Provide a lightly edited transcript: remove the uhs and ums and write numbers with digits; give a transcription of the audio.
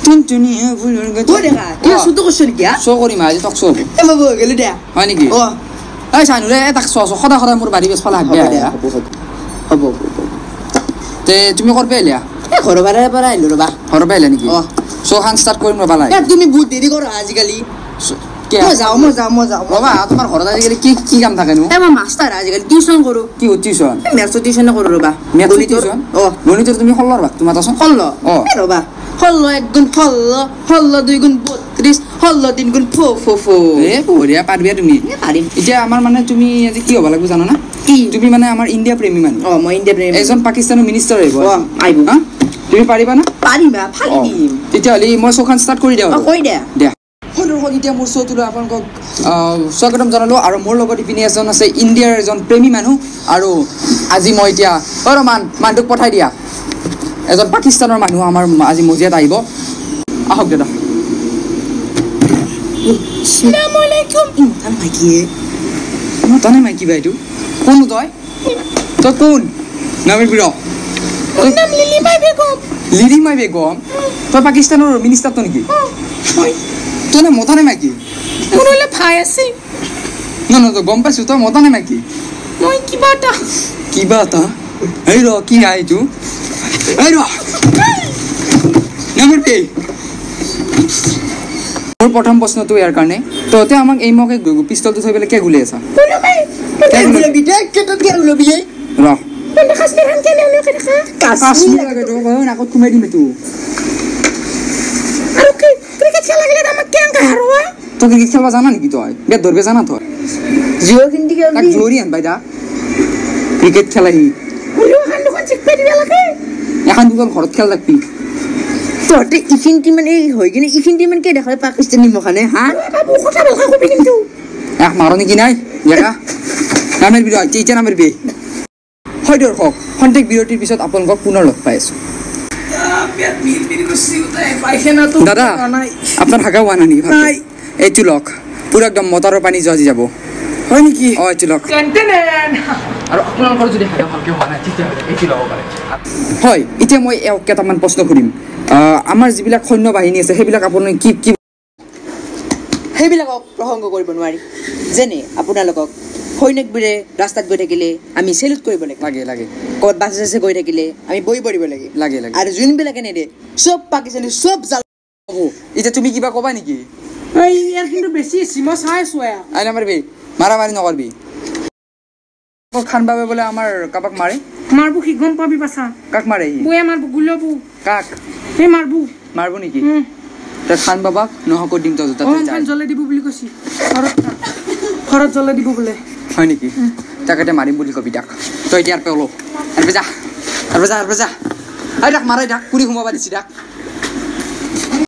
টুনটুনিয়া ফুলৰ গাঁঠি। কিয় শ্বুটো কৰছ নেকি? শ্ব' কৰিম আজি, তোক শ্ব'। গেলো দিয়া। হয় নেকি? এই চানুৰে তাক শ্ব' সদায় সদায় মোৰ বাৰী পিছফালে হাগবে আহে। হ'ব তে তুমি ক'ৰ পৰা আহিলা? এই ঘৰৰ পৰা আহিলো ৰ'বা। ঘৰৰ পৰা আহিলা নেকি? শ্ব' খান ষ্টাৰ্ট কৰিম ৰ'বা লাই। তুমি বহুত দেৰি কৰা আজিকালি। মই যাওঁ, মই যাওঁ, মই যাওঁ। ৰ'বা, তোমাৰ ঘৰত আজিকালি কি কি কাম থাকেনো? এই মই মাষ্টাৰ, আজিকালি টিউচন কৰোঁ। কি টিউচন? মেথছৰ টিউচনে কৰোঁ ৰ'বা। মেথছৰ টিউচন? অঁ। গণিতৰ তুমি 16ৰ ভাগটো মাতাচোন। 16? অঁ। ৰ'বা, 16 এক গুণ 16, 16 দুই গুণ 32, 16 তিন গুণ ফো ফো ফো। এ বঢ়িয়া, পাৰিবা তুমি। পাৰিম। এতিয়া আমাৰ মানে তুমি আজি কি হ'ব লাগিব জানা না? কি? তুমি মানে আমাৰ ইণ্ডিয়া প্ৰেমী মানুহ। অঁ, মই ইণ্ডিয়া প্ৰেমী। এজন পাকিস্তানৰ মিনিষ্টাৰ আহিব। অঁ, আহিব। হা, তুমি পাৰিবা না? পাৰিবা, ফালি দিম। তেতিয়াহ'লে মই শ্ব'খন ষ্টাৰ্ট কৰি দিওঁ। অঁ, কৰি দিয়া। দিয়া। দৰ্শক, এতিয়া মোৰ শ্ব'টোলৈ আপোনালোকক স্বাগতম জনালোঁ আৰু মোৰ লগত ইপিনে এজন আছে ইণ্ডিয়াৰ এজন প্ৰেমী মানুহ। আৰু আজি মই এতিয়া ৰমান মানুহটোক পঠাই দিয়া, এজন পাকিস্তানৰ মানুহ আমাৰ আজি মজিয়াত আহিব। আহক দাদা। মতা নে মাইকী বা এইটো? কোন তই? তই কোন? নাম ৰ। লিলিমাই বেগম? তই পাকিস্তানৰ মিনিষ্টাৰটো নেকি? তই নে মতা নে মাইকী? মোৰ হ'লে ভাই আছে। ন ন, তই গম পাইছো, তই মতা নে মাইকী? মই কিবা এটা। কিবা এটা? এই ৰ, কি আহে এইটো? এই ৰ, নামাৰবি। মোৰ প্ৰথম প্ৰশ্নটো ইয়াৰ কাৰণে, তহঁতে আমাক এই মোক পিষ্টলটো থৈ পেলাই কিয় গুলি আছা? ৰ, নাকত সোমাই দিম এইটো। তই ক্ৰিকেট খেলবা জানা নেকি? তই বেট ধৰবে জানা? তই তাক জোৰি আন বাই দা ক্ৰিকেট খেলাহি। এখন দুখন ঘৰত খেল থাকবি। তহঁতে ইখিনটি মানে হৈ কিনে ইখিনটি মানে কি দেখালে পাকিস্তানী মুখানে? হা, এক মাৰ নেকি? নাই জেগা নামাৰবি, এতিয়া নামাৰবি। হয় দৰ্শক, খন্তেক বিৰতিৰ পিছত আপোনালোকক পুনৰ লগ পাই আছো। দাদা, আপোনাৰ হাগা হোৱা নাই নেকি? এইটো লওক, পুৰা একদম মটৰৰ পানী যোৱা যাব। হয় নেকি? অঁ, এইটো লওক। আৰু আপোনালোকৰ যদি হাগা ভালকৈ হোৱা নাই তেতিয়াহ'লে এইটো ল'ব পাৰে। হয়, এতিয়া মই এওঁক কেইটামান প্ৰশ্ন সুধিম। আমাৰ যিবিলাক সৈন্য বাহিনী আছে সেইবিলাক আপুনি কি কি? সেইবিলাকক প্ৰসংগ কৰিব নোৱাৰি। যেনে আপোনালোকক সৈনিকবোৰে ৰাস্তাত গৈ থাকিলে আমি চেলুট কৰিব লাগে। লাগে লাগে। ক'ৰবাত বাছে চাছে গৈ থাকিলে আমি বহি পৰিব লাগে। লাগে লাগে। আৰু যোনবিলাকে নেদে চব পাকিস্তানী, চব জাল। এতিয়া তুমি কিবা ক'বা নেকি? এই ইয়াৰ কিন্তু বেছি মই চাই আছো। I নামাৰবি, মাৰা মাৰি নকৰবি। খান বাবে বোলে আমাৰ কাবাক মাৰে। মাৰবো, সি গম পাবি পাছা। কাক মাৰে সি? বয়ে মাৰবো, গুলবো। কাক? সেই মাৰবো। মাৰবো নেকি? তই খান বাবাক নহক দিম তই। খান জ্বলাই দিব বুলি কৈছি, ঘৰত জ্বলাই দিব বোলে। হয় নেকি? তাক এতিয়া মাৰিম বুলি কবি তাক। তই এতিয়া আৰু ওলো, আৰু যা, আৰু যা, আৰু যা। এই তাক মাৰাই, তাক পুৰি সোমাব দিছি তাক।